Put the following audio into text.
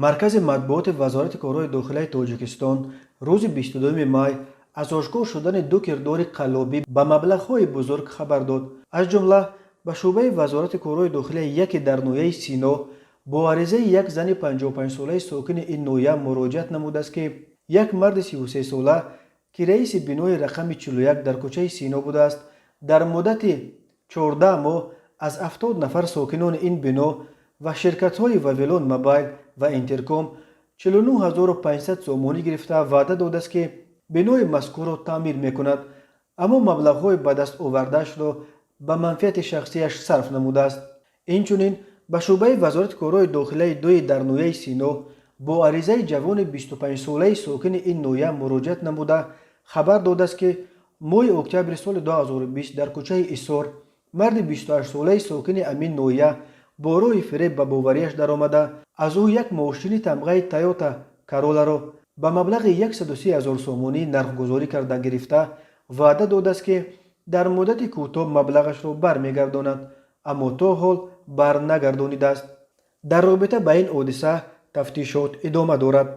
Маркази матбуоти Вазорати корҳои дохилаи Тоҷикистон рӯзи 22 май аз ошкор шудани ду кирдори қаллобӣ ба маблағҳои бузург хабар дод. Аз ҷумла, ба шӯъбаи Вазорати корҳои дохилаи яке дар ноҳияи Сино бо аризаи як зани 55-солаи сокини ин ноҳия муроҷиат намудааст, ки як марди 33-сола, ки раиси бинои рақами 41 дар кӯчаи Сино будааст, дар муддати 14 моҳ аз 70 нафар сокинони ин бино ва ширкатҳои Вавилон Мобайл ва Интерком 49 500 сомонӣ гирифта, ваъда додааст, ки бинои мазкурро таъмир мекунад, аммо маблағҳои ба даст овардаашро ба манфиати шахсияш сарф намудааст. Инчунин, ба шӯъбаи Вазорати корҳои дохилаи дуи дар ноҳияи Сино бо аризаи ҷавони 25-солаи сокини ин ноҳия муроҷиат намуда, хабар додааст, ки моҳи октябри соли 2020 дар кӯчаи Исор марди 28-солаи сокини ҳамин ноҳия бо роҳи фиреб ба боварияш даромада, аз ӯ як мошини тамғаи Тойота Короларо ба маблағи 130 ҳазор сомонӣ нархгузорӣ карда гирифта, ваъда додааст, ки дар муддати кӯтоҳ маблағашро бармегардонад, аммо то ҳол барнагардонидааст. Дар робита ба ин ҳодиса тафтишот идома дорад.